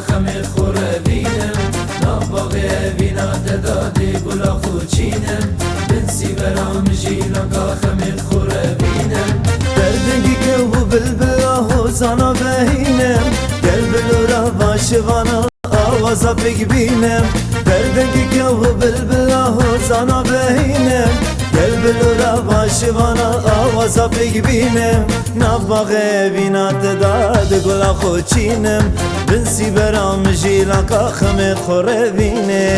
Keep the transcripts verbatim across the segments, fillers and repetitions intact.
Xemê xwe revînim, nav baxê evîna te dadê gula xwe çînim, bin sîbera min jî laka xemê xwe revînim. Derdingî kew û bilbila hozana vehînim, gel bilora vaşivana awaza pêk bînim. Derdingî kew û bilbila hozana vehînim, gel bilora vaşivana awaza pêk bînim. Nav baxê evîna te da di gula xwe çînim, bin sîbera min jî laka xemê xwe revîne.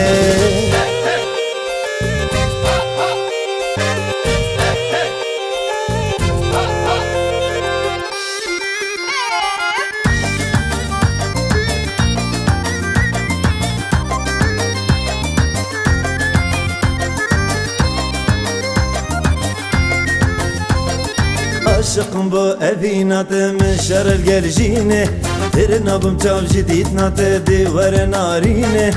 Aşiqim bo evîna te min şer li gel jîne. Têr nabim çav ji dîtina te dê were narîne.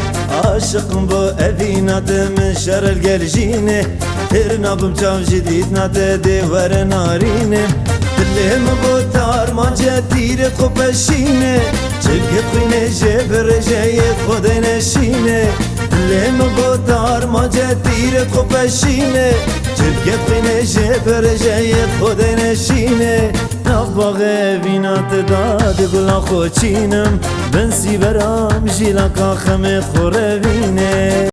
Aşiqim bo evîna te min şer li gel jîne. Têr nabim çav ji dîtina te dê were narîne. Dilê min bo tarmance tîrê xwe peşîne. Çivkê xwînê jê bi rêjeyê xwe dê neşîne. Dilê min bo tarmance tîrê xwe peşîne. Çivkê xwînê jê bi rêjeyê xwe dê neşîne. Nav baxê evîna te da di gula xwe çînim, bin sîbera min jî laka xemê xwe revîne.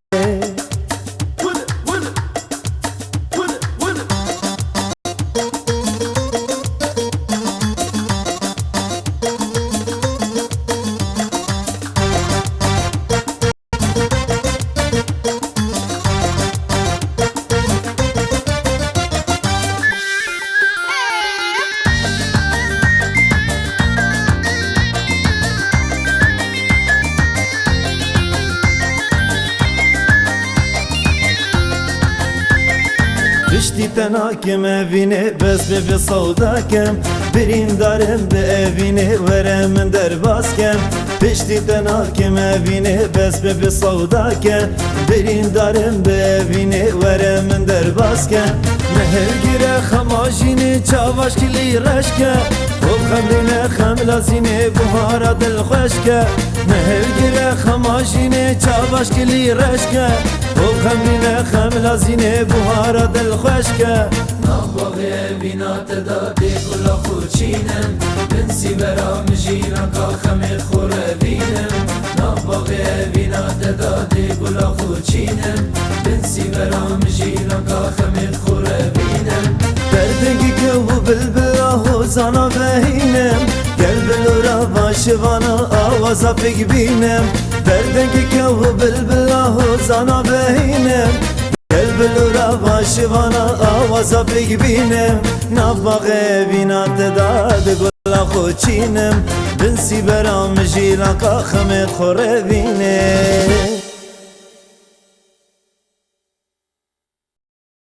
Piştî te nakim evînê, bes bê bi sewda kem. Birîndarim bi evînê, were min derbas kem. Piştî te nakim evînê, bes bê bi sewda kem. Birîndarim bi evînê, were min derbas ke. Nehêlgire xema jînê, çava şkilî reş ke. Xwe xemlîne, xemla zînê, buhara dilxweş ke. Nehêlgire xema jînê, çava şkilî reş ke. Xwe xemlîne, xemla zînê, buhara dilxweş ke. Nav baxê evîna te da dê gula xwe çînim, bin sîbera min jî laka xemê xwe revînim. Nav baxê evîna te da dê gula xwe çînim, bin sîbera min jî laka xemê xwe revînim. Derdingî kew û bilbila hozana vehînim, gel bilora vaşivana awaza pêk bînim. Derdingî kew û bilbila hozana vehînim, gel bilora vaşivana awaza pêk bînim. Nav baxê evîna te da di gula xwe çînim, bin sîbera min jî laka xemê xwe revîne.